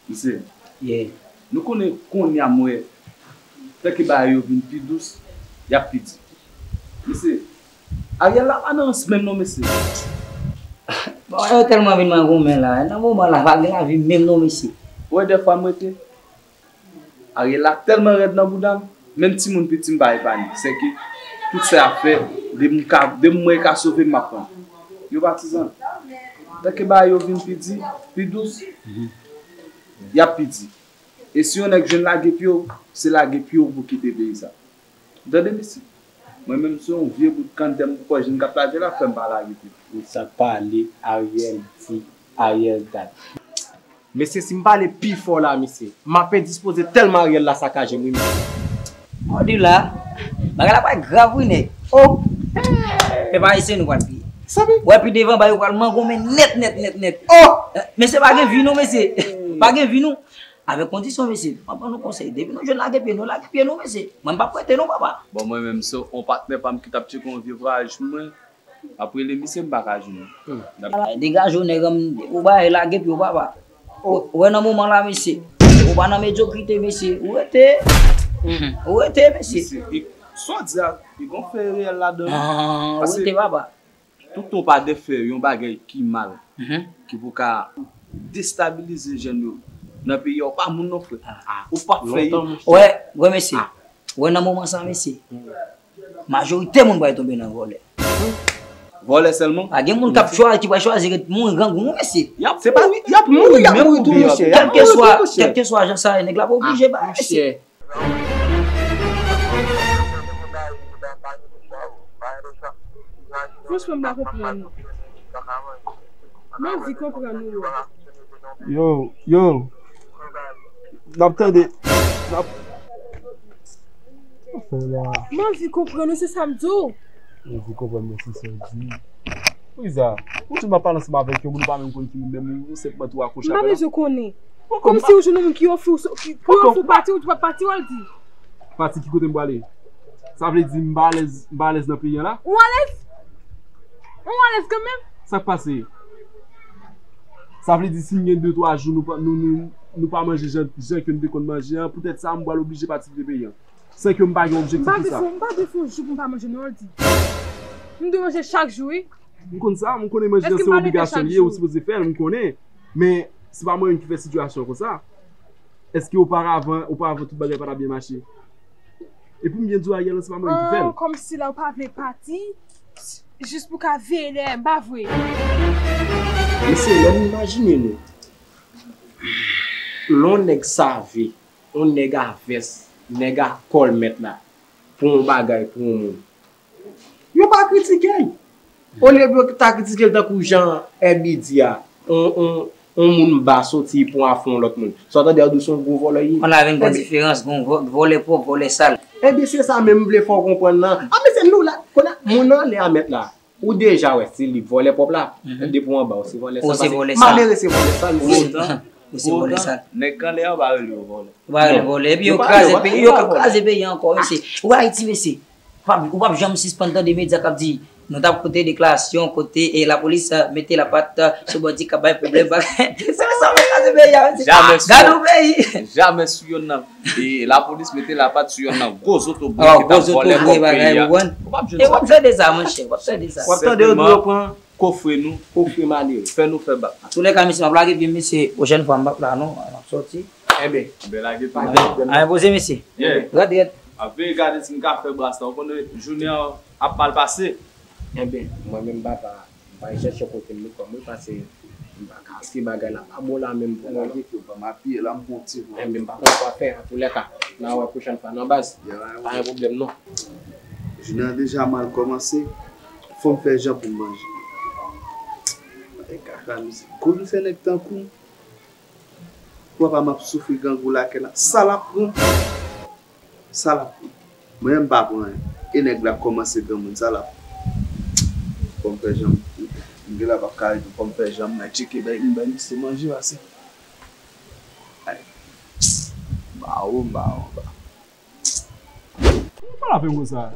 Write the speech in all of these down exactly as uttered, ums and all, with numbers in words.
Mesye, yeah, nou konnen kounye a m wè, tanke bagay yo vin pi dous, y ap pi di. Mesye, Ariel la pa nan rans menm non, mesye. Bon, yo tèlman vin mangonmen la, nan moman la, pa gen lavi menm non, mesye. Ou wè dèfwa m rete, Ariel la tèlman rèd nan bouda m, menm timoun piti m pa epanye. Sèke tout sa y ap fè, depi m ka, depi m wè ka sove m, m ap pran. Yo patizan. Tanke bagay yo vin pi di, pi dous, y ap pi di. E si yon nèg jwenn lage pye w, se lage pye w pou kite peyi sa. Tande mesye, mwen menm se yon vye bout kanntè m poko jwenn k ap lage la fè m pa lage pye. Sa k pale, Ariel di, Ariel dat. Mesye, si m pale pi fò la, mesye, m ap endispoze tèlman Ariel la sakaje m, wi, mesye. Odila, bagay la pral grav, wi, nèg. Oh! Pèp ayisyen, nou pral peye. Sa vle? Wè, pi devan, bagay yo pral mangonmen nèt, nèt, nèt, nèt. Oh! Eh, mesye, pa gen vi, non, mesye. Pa gen vi, non. Avèk kondisyon, mesye. M ap ban nou konsèy. Depi nou jwenn lage pye nou, lage pye nou, mesye. Mwen, m p ap prete, non, papa. Bon, mwen menm, se yon patnè pa m ki t ap tcheke yon vye vwayaj pou mwen. M ap rele misye, m pa ka jwenn li. Hmm. Degaje w, nèg, ou bay lage pye w, papa. Ou, ou wè nan moman la, mesye. Ou pa nan medyokrite, mesye. Ou rete. Ou rete, mesye. Mesye, e, sa w di a, e gon fè reyèl ladan l. Ah, ou rete, papa. Toutan w pa defè yon bagay ki mal, ki pou ka destabilize jèn yo nan peyi a, ou pa moun non, frè. Ou p ap fè. Wè, wè, mesye. Wè, nan moman sa, mesye. Majorite moun pral tonbe nan vòlè. Vòlè sèlman? Pa gen moun k ap chwazi, ki pral chwazi ret mouri grangou, non, mesye. Y ap mouri, y ap mouri, y ap mouri tou, mesye. Kèlkeswa, kèlkeswa jan sa ye, nèg la pa oblije bay, mesye. Franchman, m pa konprann. M anvi konprann ou. Yo, yo, n ap tande. N ap. Sa fè la? M anvi konprann ou, se sa m di w. M anvi konprann mwen, se sa w di. Wiza, ou di m ap pale ansanm avèk yon moun ou pa menm konn ki moun, menm ou senpman tou akwoche avè l. M pa bezwen konnen. Kòmsi ou jwenn yon moun ki ofri w, ki, ki ofri w pati, ou di w ap pati, w al di. Pati ki kote m prale? Sa vle di m pa alèz, m pa alèz nan peyi a la? Ou alèz? Ou alèz kanmenm? Sa k pase? Sa vle di si n gen de twa jou nou pa, nou, nou, nou pa manje jan, jan ke n te konn manje an, poutèt sa m pral oblije pati kite peyi an. San ke m pa gen objektif pou sa. M pa dwe fè, m pa dwe fè yon jou pou m pa manje non, Aldi. M dwe manje chak jou, wi. M konn sa, m konnen manje an se yon obligasyon li ye, ou sipoze fè l, m konnen. Men, se pa mwen menm ki fè sitiyasyon an konsa. Èske oparavan, oparavan tout bagay pa t ap byen mache? Epi m byen di w Ariel, se pa mwen menm ki fè l. Kòmsi la ou pa vle pati, jis pou ka veye dèyè m, pa vre? Mesye, lè n imajine nou, lè yon nèg save, yon nèg a vès, nèg a kòlmèt la, pou yon bagay, pou yon moun. Yo pa kritike l. Olye pou yo ta kritike l tankou jan Èbi di a, on, on, on moun ba soti pou afè yon lòt moun. Sa w tande a di w se yon gwo vòlè li ye. Konn avè yon gran diferans, gon vò-, vòlè pwòp, vòlè sal. Ebyen, se sa menm m vle fè w konprann nan. A, men se nou la, kounye a, moun nan anlè a mèt la. Ou deja wè, se li k vòlè pwòp la. Depi w anba, ou se vòlè sal. Ou se vòlè sal. Malere se vòlè sal, li se. Ou se vòlè sal. Nèg k anlè a, ou pa rele yo vòlè. Ou pa rele vòlè. Epi yo kraze peyi, yo k ap kraze peyi ankò, mesye. Ou wè Ayiti, mesye. Ou p ap, ou p ap janm sispann tande medya k ap di, nou t ap koute deklarasyon, kote, e, lapolis, e, mete lapat, e, sou bandi k ap bay pwoblèm, bagay. Se sa k ap kraze peyi a, mesye. Gade yon peyi. Jamè sou yonn nan. E lapolis mete lapat sou yonn nan gwo zotobre ki t ap vòlè kòb peyi a. Ou p ap jwenn sa. E w ap tande sa, monchè, w ap tande sa. W ap tande yo di yo pran kofre nou, kofre malere, fè nou fè bak. Antoulèka, mesye, m ap lage pye m, mesye, pwochèn fwa m p ap la non, m ap sòti. Enben, enben, lage pye. Anyen poze, mesye. Rèd, rèd. M ap veye gade si m ka fè bras la, ou konnen jounen an ap mal pase. Enben, mwen menm, papa, m pral chèche kote m met kò m wi, paske m pa ka, si bagay la pa bon la menm pou mwen. Lage pye w, ban m apiye la, m pran yon ti van. Enben, m pa konn kwa fè, antoulèka, n a wè pwochèn fwa non, baz. Pa gen pwoblèm non. Jounen an deja mal kòmanse, fò m fè jan pou m manje. E kaka, mesye. Gwo dousè nèg tankou m. Papa m ap soufri grangou lakay la. Sa l ap pran? Sa l ap pran? Mwen menm m pa pran anyen. E nèg la kòmanse granmoun, sa l ap. Fò m fè jan m, m gen la p ap ka rete, fò m fè jan m, m al tcheke bay, m bay misye manje pase. Ay. M ba ou, m ba ou, m ba ou. Ou pa la fè m konsa.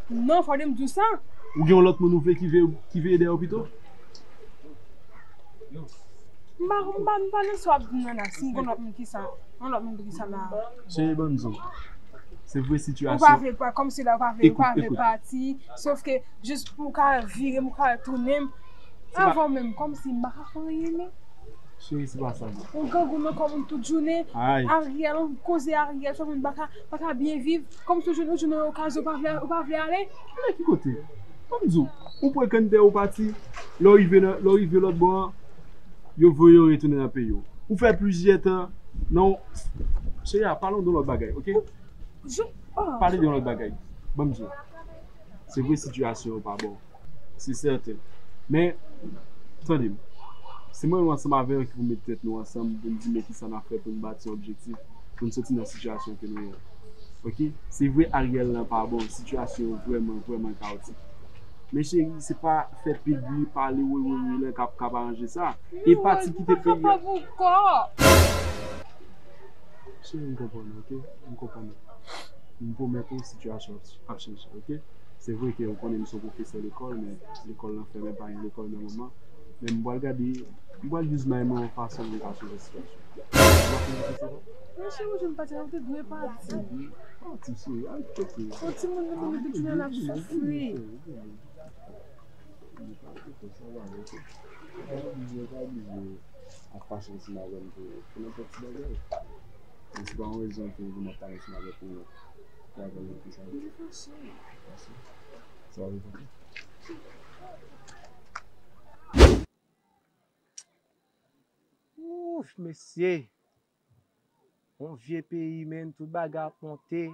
Non, fò de m di w sa. Ou gen yon lòt moun ou vle ki veye, ki veye dèyè w pito? M pa, m pa, m pa nan sa w ap di m nan la. Si m gen lòt moun ki sa, yon lòt moun ki sa la. Cheri, ban m di w. Se vre sitiyasyon. Ou pa vle pa, kòmsi la, ou pa vle, ou pa vle pati. Sof ke, jis pou w ka vire m, ou ka tounen m. Anvan menm, kòmsi m pa ka fè anyen, men. Cheri, se pa sa, non. Ou grangou nan kò moun tout jounen. Ariel, ou koze Ariel, fè moun pa ka, pa ka byen viv. Kòmsi ou jwenn, ou jwenn yon okazyon, ou pa vle, ou pa vle ale. Ale ki kote? Ban m di w, ou pran kanntè ou pati, lè w rive nan, lè w rive lòt bò an, yo voye w retounen nan peyi w. Ou fè plizyè tan, non, cheri a, pale de yon lòt bagay, oke? Pale de yon lòt bagay. Ban m di w. Se vre sitiyasyon yo pa bon. Se sèten. Men, tande m. Se mwen menm ansanm avè w ki pou met tèt nou ansanm pou n di men kisa n ap fè pou n bati yon objektif, pou n soti nan sitiyasyon ke nou ye an. Oke? Se vre Ariel lan pa bon, sitiyasyon yo vrèman, vrèman kawotik. Men cheri, se pa fè pil bri, pale woy woy woy lan k ap, k ap aranje sa. E pati kite peyi a. Cheri, m konprann ou, oke? M konprann ou. M pwomèt ou sitiyasyon ap, ap chanje, oke? Se vre ke ou konnen m se yon pwofesè lekòl, men lekòl lan fèmen, pa gen lekòl nan moman. Men m pral gade, m pral use my mwen yon fason pou m ka chanje sitiyasyon. Ou pa konn sa se sa? Men cheri, ou jwenn pati la, ou te dwe pati. Pati, cheri, al kote. Yon timoun nan nou te tounen l ap soufri. Li pa te fè sa, pa vre. Li pa oblije, li pa oblije ap fache ansanm avè m pou, pou nenpòt ti bagay. Men se pa yon rezon pou m ap pale ansanm avèk ou, pou avè l pou sa. Li fache. Fache? Sa w vle fache? Ouf, mesye. Yon vye peyi, men, tout bagay ap monte.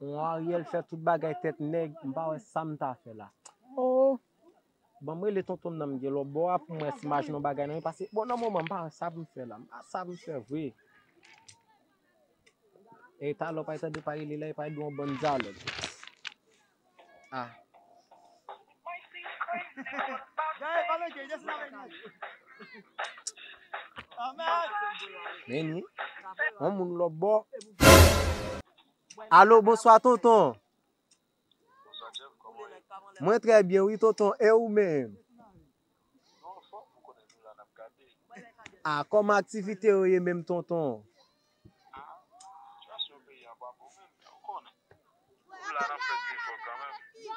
Yon Ariel fè tout bagay tèt nèg, m pa wè sa m ta fè la. Oh! Ban m rele tonton m nan m gen lòt bò a pou m wè si m a jwenn yon bagay nan men, paske, bon, nan moman, m pa wè sa pou m fè la. M pa wè sa pou m fè vre. E talè w pa tande pa rele la, e pa di yon bann dyalòg. Ah. Men ni, yon moun lòt bò. Alo, bonswa, tonton. Mwen trè byen, wi, tonton. E ou menm? Ah, kòman aktivite yo ye menm, tonton? Ah, sitiyasyon peyi a pa bon menm, men ou konnen. Nou la, n ap fè ti efò kanmenm.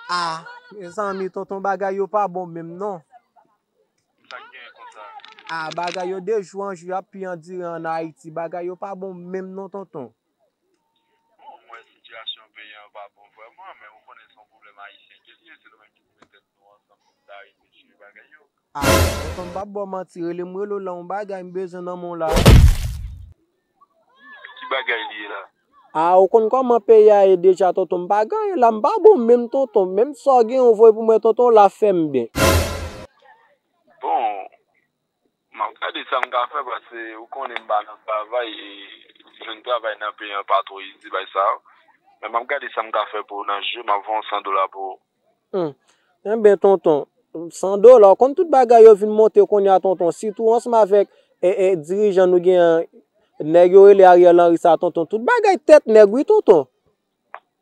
Ah, mezanmi, tonton, bagay yo pa bon menm, non. Sa k genyen konsa? Ah, bagay yo de jou an jou, y ap pi andire ann Ayiti. Bagay yo pa bon menm, non, tonton. Bon, m wè sitiyasyon peyi an pa bon vrèman, men ou konnen se yon pwoblèm ayisyen ke l ye, se nou menm ki pou met tèt nou ansanm pou n ta reflechi bagay yo. Ah, tonton, m p ap ba w manti, rele m, rele w la, yon bagay m bezwen nan men w la. Ki bagay li ye la? Ah, ou konn kòman peyi a ye deja, tonton, m pa gen anyen la, m pa bon menm, tonton, menm sa w gen, ou voye pou mwen, tonton, w la fè m byen. Bon, m ap gade sa m ka fè, paske ou konnen m pa nan travay, e jwenn travay nan peyi an pa twò izi, bay sa yo. Men m ap gade sa m ka fè pou w nan je, m ap voye yon san dola pou ou. Hmm. Enben, tonton, san dola, ou konn tout bagay yo vin monte kounye a, tonton, sitou ansanm avèk, e, e, dirijan nou gen an, nèg yo rele Ariel Henry sa, tonton, tout bagay tèt nèg, wi, tonton.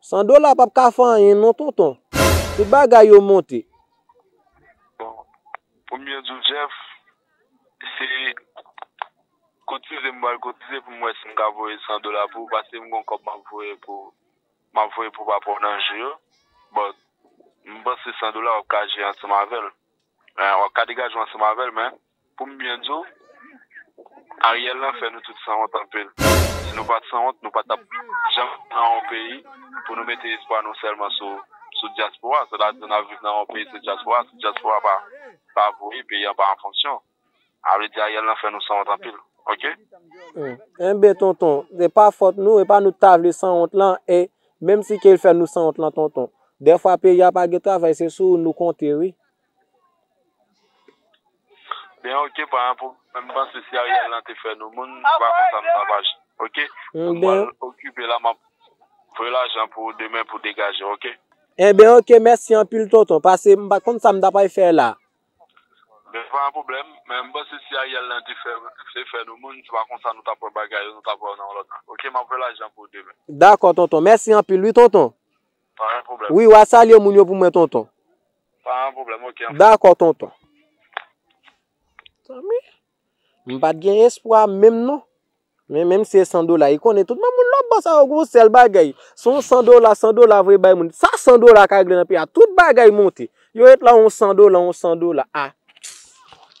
San dola p ap ka fè anyen non, tonton. Tout bagay yo monte. Bon, pou m byen di w, Jeff, se kotize m pral kotize pou m wè si m ka voye san dola pou ou, paske m gon kòb m ap voye pou, m ap voye pou papa w nan je yo. Bon, m panse san dola w ap ka jere ansanm avè l. Eh, w ap ka degaje w ansanm avè l, men pou m byen di w, Ariel lan fè nou tout sanwont anpil. Si nou pa t sanwont, nou pa t ap janm nan yon peyi pou nou mete espwa nou sèlman sou, sou dyaspora. Sètadi n ap viv nan yon peyi sou dyaspora, sou dyaspora pa, pa voye, peyi an pa an fonksyon. A vle di Ariel lan fè nou sanwont anpil. Oke? Hmm. Enben, tonton, se pa fòt nou, e pa nou t ta vle sanwont lan, e menm si ke l fè nou sanwont lan, tonton. Dèfwa peyi a pa gen travay, se sou ou nou konte, wi. Ben, oke, pa gen pwoblèm. M panse si Ariel lan te fè nou moun, se pa konsa nou t ap aji. Oke? Hmm, m pral okipe la, m ap voye lajan pou ou demen pou degaje, oke? Enben, oke, mèsi anpil, tonton, paske m pa t konn sa m ta pral fè la. Men pa gen pwoblèm, men m panse si Ariel lan te fè, te fè nou moun, se pa konsa nou t ap wè bagay yo, nou t ap wè yo nan yon lòt jan. Oke, m ap voye lajan pou ou demen. Dakò, tonton. Mèsi anpil, wi, tonton. Pa gen pwoblèm. Wi, w a salye moun yo pou mwen, tonton. Pa gen pwoblèm, oke. Dakò, tonton. Zanmi, M pa t gen espwa menm non. Men menm si se san dola, li konnen tout moun lòt bò sa yo gwo sèl bagay. Se yon san dola, san dola vre bay moun. Sa san dola ka regle nan peyi a? Tout bagay monte. Yo ret la yon san dola, yon san dola. A.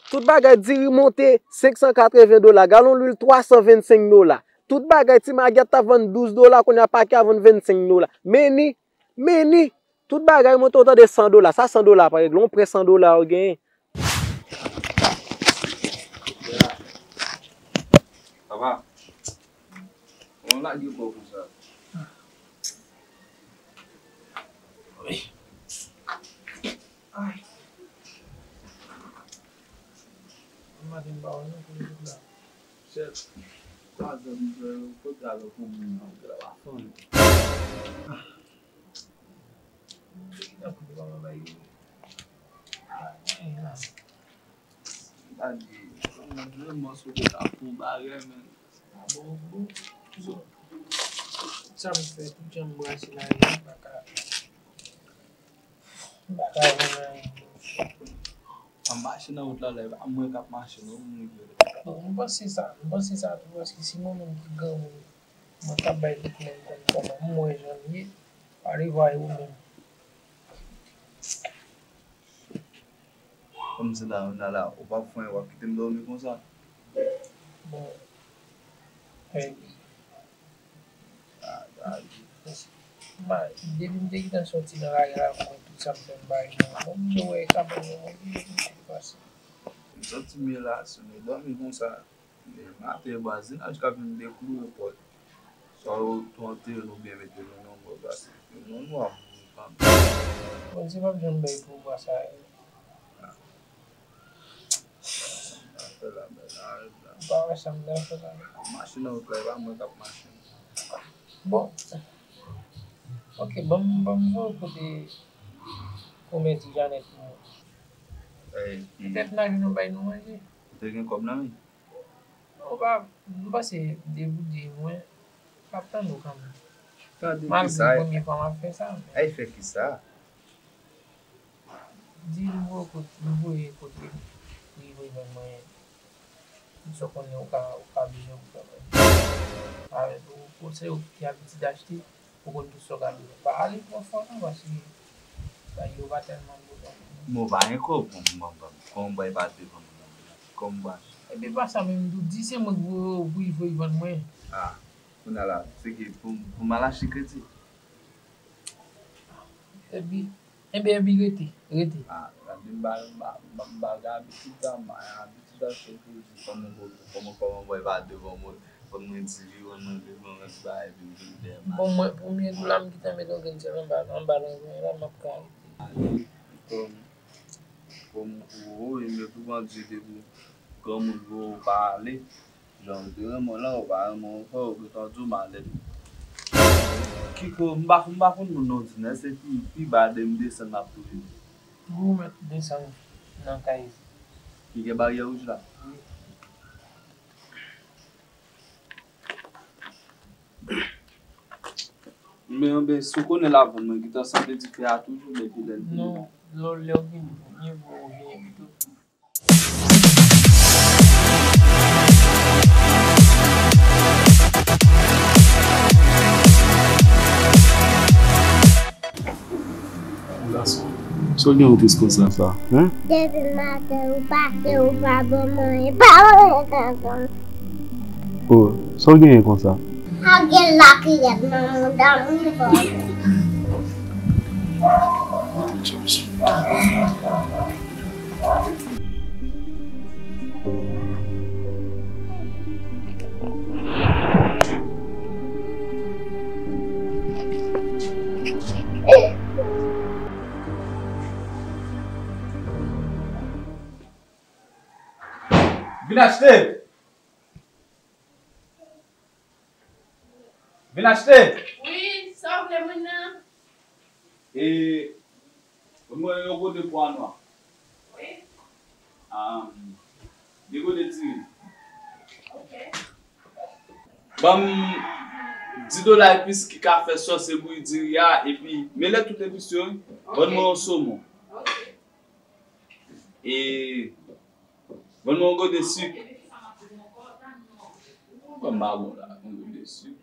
Tout bagay diri monte senk san katreven dola, galon lwil twa san vennsenk dola. Tout bagay ti magyèt t ap vann douz dola, kounye a pakè a vann vennsenk dola. Meni, meni, tout bagay monte, ou tande san dola. Sa san dola pa regle, yon prè san dola ou genyen. Papa, on lage kò konsa. Ay. Maten m pa wè non pou m la. Chèf, pa zanmi, kote avèk yon moun nan, pa fanmi. Tankou li pa bay. Ay, la. Gade, mwen vrèman swete ta fè yon bagay, men. Bon, bon. Sa m fè, tout jan m brase la, m pa ka, m pa ka jwenn anyen. An mache nan wout la, la, e pa mwen k ap mache, non, moun yo. Bon, m panse sa, m panse sa tou, paske si mwen menm ki granmoun, mwen k ap bay tout moun konn kòman m wè jan l ye, pa revwaye ou menm. Kòm se la, la, la, ou p ap fwen, w ap kite m dòmi konsa? Bon, epi, ah, ah, m pa, depi m te gentan soti nan lari la, mwen, tout sa m fè, m pa gen. Bon, m te wè kabann yo, mwen, ki te pase. M santi m relasyonnen, dòmi konsa. Maten, vwazinaj ka vin dekloure pòt. Swa yo tou antere n oubyen mete nou nan mòg la, se non, nou ap mouri kanmenm. Bondye p ap janm bay pouvwa sa yo. Ah. Sa m ta fè la, men la, la. Ou pa wè sa m ta fè la? Ap mache nan wout la, e pa mwen k ap mache. Bon. Ok, ban m, ban m voye kote komèdi Janèt pou mwen. Petèt n a jwenn yon bay nou manje. Ou te gen kòb nan men? Non, pa, m panse depi w di mwen, m ap tann ou kanmenm. Tande kisa? Malgre premye fwa m ap fè sa, men. Ay, fè kisa? Di l voye kote, voye kote li, voye ban mwen. Sa w konnen ou ka, ou ka bezwen pou fè manje. Avèk ou, ou se ou ki abitid achte. Ou konn tout sa w ka bezwen. Pa ale twò fò non, paske bagay yo pa tèlman bon non. Men w pa gen kòb, bon, bon, bon. Kòman bòy pa devan mwen? Kòman bòy? Ebyen pa sa menm tou, di se mwen ki voye w pou l voye vann mwen. Ah, kounye a la, se ki pou, pou m al achte kredi? Epi, ebyen, epi rete, rete. Ah, gade m pa, m pa, m pa, m pa gen abitid sa, m pa gen abitid achte kredi, kòman, kòman, kòman bòy pa devan mwen. Fòk mwen di li, mwen, mwen, mwen, mwen, bay, vin, vin dèyè m. Bon, mwen, premye jou la, m gentan met yon grenn sèl anba, anba langwen la, m ap ka rete. Kòm, kòm, ou, ou, men tou bandi depi granmoun vre ou pa ale. Jan ou te renmen w la, ou pa renmen w ankò, ou gentan di w malèt. Kiko, m pa, m pa konn moun non, di, men se pi, pi ba de m desann m ap touye. Ou mèt desann nan kay. Ki gen baryè wouj la? Wi. Men, men, si w konnen lavann mwen gentan sanble dife a toujou depi lè l vini la. Non, lè, lè w vini, miye vo ou vini pito. Gason, sa w gen ou tris konsa sa, hein? Depi maten ou pase, ou pa ban mwen, pa ban mwen kankan. Oh, sa w genyen konsa? A gen lakiyèt nan mouda m, wi, bò. Vin achte! Vin achte! Wi, sa w vle moun nan? E, mwen yon gode pwa nwa. Wi. Am, de gode diri. Ok. Ban m dis dola epis ki ka fè sòs e bouyi diri a, epi mele tout epis yo, wi. Ok. Ban mwen yon somon. Ok. E, ban mwen yon gode sik. Kòm pa bon la, yon gout de sik.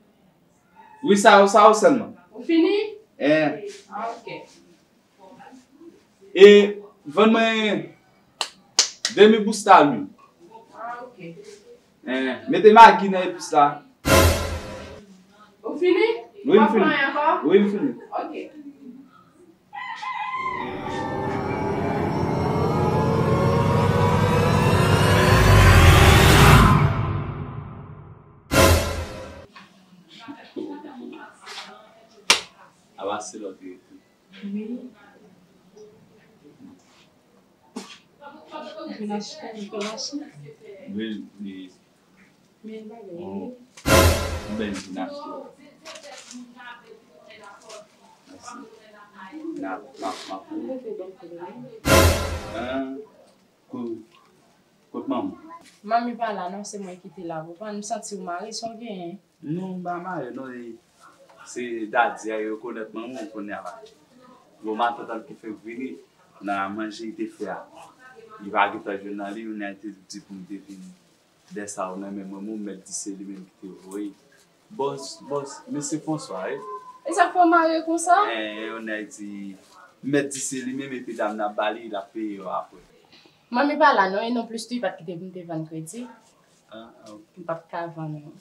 Wi, sa yo, sa yo sèlman. Ou fini? Eh. Ah, ok. E vann mwen demi bousta lwil. Ah, ok. Eh, mete magi nan epis la. Ou fini? Wi, m fini. Ou ap pran ankò? Wi, m fini. Ok. Apa se lòt yo tou. Wi. Vin achte, vin achte. Wi, wi. Men bagay. Yon bèl vin achte. Mèsi. N ap, n ap, n ap. Mwen te fè bèl koulè. An, ko-, kot manman? Manmi pa la non, se mwen ki te la. Ou konprann, m santi w mare, sa w genyen? Non, m pa mare non, e se dadi a, yo konèt manman w kounye a la. Bon, matant an ki fè vini nan manje li te fè a. Li pa gentan jwenn nan li, kounye a li te di pou m te vini. Dè sa ou nan men mwen, mwen mèt di se li menm ki te voye. Bòs, bòs, mesye François, wi. E sa k fè w mare konsa? Eh, yon nèg di, mèt di se li menm epi dam nan ap ba li, l ap peye yo apre. Manmi pa la non, e non plis tou, li pa t kite pou m te vann kredi. Ah, ah, ok. M pa t ka vann non.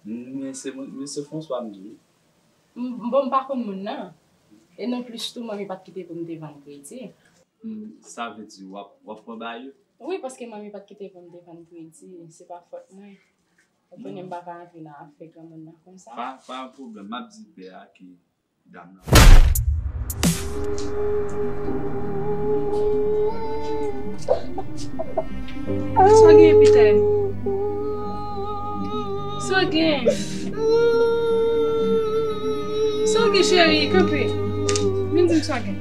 Men se mwen, mesye François m di wi. M, bon, m pa konn moun nan. E non plis tou, manmi pa t kite pou m te vann kredi. Hmm, sa vle di w ap, w ap pran ba yo? Wi, paske manmi pa t kite pou m te vann kredi. Se pa fòt mwen. Ou konnen m pa ka antre nan afè granmoun nan konsa. Pa, pa yon pwoblèm. M ap di bè a ke dam nan. Sa w gen, Pitè? Sa w gen? Sa w gen, cheri? Kanpe. Vin di m sa w gen.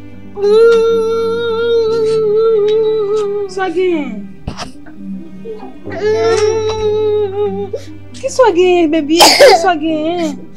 Sa w gen? Ki sa w gen, baby? Ki sa w gen?